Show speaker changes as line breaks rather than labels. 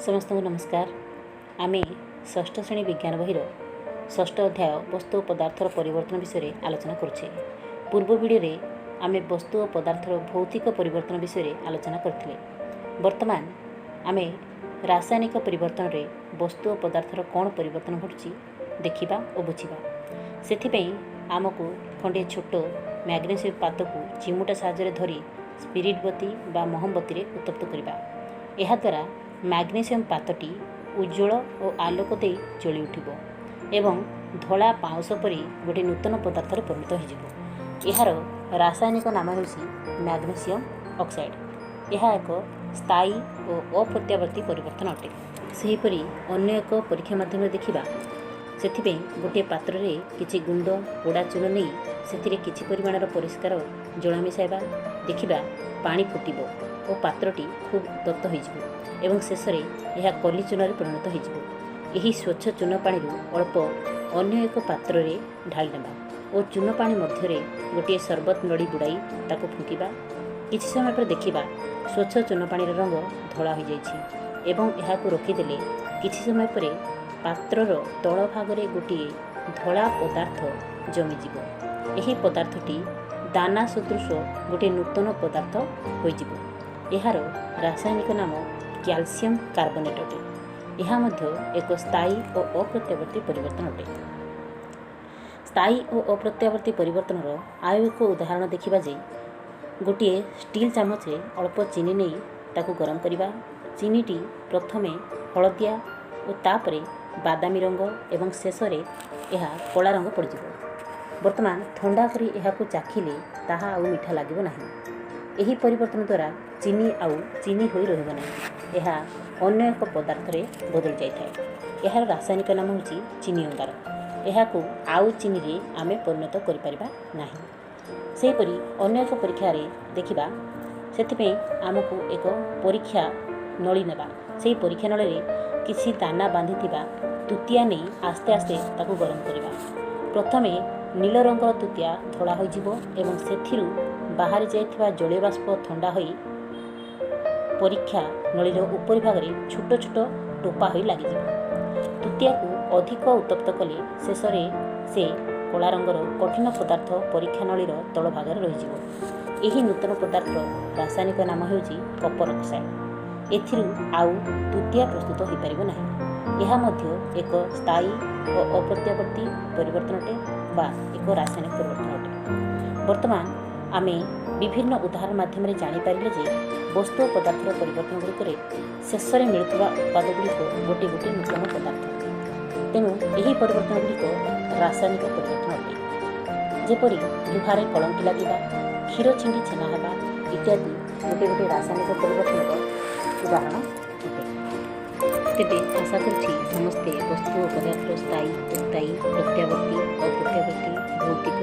ସମସ୍ତଙ୍କୁ ନମସ୍କାର। ଆମେ ଷଷ୍ଠ ଶ୍ରେଣୀ ବିଜ୍ଞାନ ବହିର ଷଷ୍ଠ ଅଧ୍ୟାୟ ବସ୍ତୁ ଓ ପଦାର୍ଥର ପରିବର୍ତ୍ତନ ବିଷୟରେ ଆଲୋଚନା କରୁଛେ। ପୂର୍ବ ଭିଡ଼ିଓରେ ଆମେ ବସ୍ତୁ ଓ ପଦାର୍ଥର ଭୌତିକ ପରିବର୍ତ୍ତନ ବିଷୟରେ ଆଲୋଚନା କରିଥିଲେ। ବର୍ତ୍ତମାନ ଆମେ ରାସାୟନିକ ପରିବର୍ତ୍ତନରେ ବସ୍ତୁ ଓ ପଦାର୍ଥର କ'ଣ ପରିବର୍ତ୍ତନ ଘଟୁଛି ଦେଖିବା ଓ ବୁଝିବା। ସେଥିପାଇଁ ଆମକୁ ଖଣ୍ଡିଏ ଛୋଟ ମ୍ୟାଗ୍ନେସିୟମ୍ ପାତକୁ ଚିମୁଟା ସାହାଯ୍ୟରେ ଧରି ସ୍ପିରିଟ୍ ବତୀ ବା ମହମବତୀରେ ଉତ୍ତପ୍ତ କରିବା। ଏହାଦ୍ୱାରା ମ୍ୟାଗ୍ନେସିୟମ୍ ପାତଟି ଉଜ୍ଜ୍ୱଳ ଓ ଆଲୋକ ଦେଇ ଜଳି ଉଠିବ ଏବଂ ଧଳା ପାଉଁଶ ପରି ଗୋଟିଏ ନୂତନ ପଦାର୍ଥରେ ପରିଣତ ହୋଇଯିବ। ଏହାର ରାସାୟନିକ ନାମ ହେଉଛି ମ୍ୟାଗ୍ନେସିୟମ୍ ଅକ୍ସାଇଡ଼୍। ଏହା ଏକ ସ୍ଥାୟୀ ଓ ଅପ୍ରତ୍ୟାବର୍ତ୍ତୀ ପରିବର୍ତ୍ତନ ଅଟେ। ସେହିପରି ଅନ୍ୟ ଏକ ପରୀକ୍ଷା ମାଧ୍ୟମରେ ଦେଖିବା। ସେଥିପାଇଁ ଗୋଟିଏ ପାତ୍ରରେ କିଛି ଗୁଣ୍ଡ ପୋଡ଼ା ଚୂନ ନେଇ ସେଥିରେ କିଛି ପରିମାଣର ପରିଷ୍କାର ଜଳ ମିଶାଇବା। ଦେଖିବା ପାଣି ଫୁଟିବ ଓ ପାତ୍ରଟି ଖୁବ୍ ଉତ୍ତପ୍ତ ହୋଇଯିବ ଏବଂ ଶେଷରେ ଏହା କଲି ଚୂନରେ ପରିଣତ ହୋଇଯିବ। ଏହି ସ୍ୱଚ୍ଛ ଚୂନ ପାଣିରୁ ଅଳ୍ପ ଅନ୍ୟ ଏକ ପାତ୍ରରେ ଢାଳି ନେବା ଓ ଚୂନ ପାଣି ମଧ୍ୟରେ ଗୋଟିଏ ସରବତ ନଳି ବୁଡ଼ାଇ ତାକୁ ଫୁଙ୍କିବା। କିଛି ସମୟ ପରେ ଦେଖିବା ସ୍ୱଚ୍ଛ ଚୂନ ପାଣିର ରଙ୍ଗ ଧଳା ହୋଇଯାଇଛି ଏବଂ ଏହାକୁ ରଖିଦେଲେ କିଛି ସମୟ ପରେ ପାତ୍ରର ତଳ ଭାଗରେ ଗୋଟିଏ ଧଳା ପଦାର୍ଥ ଜମିଯିବ। ଏହି ପଦାର୍ଥଟି ଦାନା ସଦୃଶ ଗୋଟିଏ ନୂତନ ପଦାର୍ଥ ହୋଇଯିବ। ଏହାର ରାସାୟନିକ ନାମ କ୍ୟାଲସିୟମ୍ କାର୍ବୋନେଟ୍ ଅଟେ। ଏହା ମଧ୍ୟ ଏକ ସ୍ଥାୟୀ ଓ ଅପ୍ରତ୍ୟାବର୍ତ୍ତୀ ପରିବର୍ତ୍ତନ ଅଟେ। ସ୍ଥାୟୀ ଓ ଅପ୍ରତ୍ୟାବର୍ତ୍ତୀ ପରିବର୍ତ୍ତନର ଆଉ ଏକ ଉଦାହରଣ ଦେଖିବା ଯେ ଗୋଟିଏ ଷ୍ଟିଲ୍ ଚାମଚରେ ଅଳ୍ପ ଚିନି ନେଇ ତାକୁ ଗରମ କରିବା। ଚିନିଟି ପ୍ରଥମେ ହଳଦିଆ ଓ ତାପରେ ବାଦାମୀ ରଙ୍ଗ ଏବଂ ଶେଷରେ ଏହା କଳା ରଙ୍ଗ ପଡ଼ିଯିବ। ବର୍ତ୍ତମାନ ଥଣ୍ଡା କରି ଏହାକୁ ଚାଖିଲେ ତାହା ଆଉ ମିଠା ଲାଗିବ ନାହିଁ। ଏହି ପରିବର୍ତ୍ତନ ଦ୍ୱାରା ଚିନି ଆଉ ଚିନି ହୋଇ ରହିବ ନାହିଁ, ଏହା ଅନ୍ୟ ଏକ ପଦାର୍ଥରେ ବଦଳି ଯାଇଥାଏ। ଏହାର ରାସାୟନିକ ନାମ ହେଉଛି ଚିନି ଅଙ୍ଗାର। ଏହାକୁ ଆଉ ଚିନିରେ ଆମେ ପରିଣତ କରିପାରିବା ନାହିଁ। ସେହିପରି ଅନ୍ୟ ଏକ ପରୀକ୍ଷାରେ ଦେଖିବା। ସେଥିପାଇଁ ଆମକୁ ଏକ ପରୀକ୍ଷା ନଳୀ ନେବା। ସେହି ପରୀକ୍ଷା ନଳୀରେ କିଛି ଦାନା ବାନ୍ଧିଥିବା ତୁତିଆ ନେଇ ଆସ୍ତେ ଆସ୍ତେ ତାକୁ ଗରମ କରିବା। ପ୍ରଥମେ ନୀଳ ରଙ୍ଗର ତୁତିଆ ଧଳା ହୋଇଯିବ ଏବଂ ସେଥିରୁ ବାହାରି ଯାଇଥିବା ଜଳୀୟବାଷ୍ପ ଥଣ୍ଡା ହୋଇ ପରୀକ୍ଷା ନଳୀର ଉପରି ଭାଗରେ ଛୋଟ ଛୋଟ ଟୋପା ହୋଇ ଲାଗିଯିବ। ତୁତିଆକୁ ଅଧିକ ଉତ୍ତପ୍ତ କଲେ ଶେଷରେ ସେ କଳା ରଙ୍ଗର କଠିନ ପଦାର୍ଥ ପରୀକ୍ଷା ନଳୀର ତଳ ଭାଗରେ ରହିଯିବ। ଏହି ନୂତନ ପଦାର୍ଥର ରାସାୟନିକ ନାମ ହେଉଛି କପର ଅକ୍ସାଇଡ଼୍। ଏଥିରୁ ଆଉ ତୁତିଆ ପ୍ରସ୍ତୁତ ହୋଇପାରିବ ନାହିଁ। ଏହା ମଧ୍ୟ ଏକ ସ୍ଥାୟୀ ଓ ଅପ୍ରତ୍ୟାବର୍ତ୍ତୀ ପରିବର୍ତ୍ତନ ଅଟେ ବା ଏକ ରାସାୟନିକ ପରିବର୍ତ୍ତନ ଅଟେ। ବର୍ତ୍ତମାନ ଆମେ ବିଭିନ୍ନ ଉଦାହରଣ ମାଧ୍ୟମରେ ଜାଣିପାରିଲେ ଯେ ବସ୍ତୁ ଓ ପଦାର୍ଥର ପରିବର୍ତ୍ତନ ଗୁଡ଼ିକରେ ଶେଷରେ ମିଳୁଥିବା ଉତ୍ପାଦ ଗୁଡ଼ିକ ଗୋଟିଏ ଗୋଟିଏ ନୂତନ ପଦାର୍ଥ। ତେଣୁ ଏହି ପରିବର୍ତ୍ତନ ଗୁଡ଼ିକ ରାସାୟନିକ ପରିବର୍ତ୍ତନ ଅଟେ। ଯେପରି ଲୁହାରେ କଳଙ୍କି ଲାଗିବା, କ୍ଷୀର ଛିଣ୍ଡି ଛେନା ହେବା ଇତ୍ୟାଦି ଗୋଟିଏ ଗୋଟିଏ ରାସାୟନିକ ପରିବର୍ତ୍ତନର ଉଦାହରଣ ଅଟେ। ତେବେ ଆଶା କରୁଛି ସମସ୍ତେ ବସ୍ତୁ ଓ ପଦାର୍ଥର ସ୍ଥାୟୀ, ଅସ୍ଥାୟୀ, ପ୍ରତ୍ୟାବର୍ତ୍ତୀ, ଅପ୍ରତ୍ୟାବର୍ତ୍ତୀ, ଭୌତିକ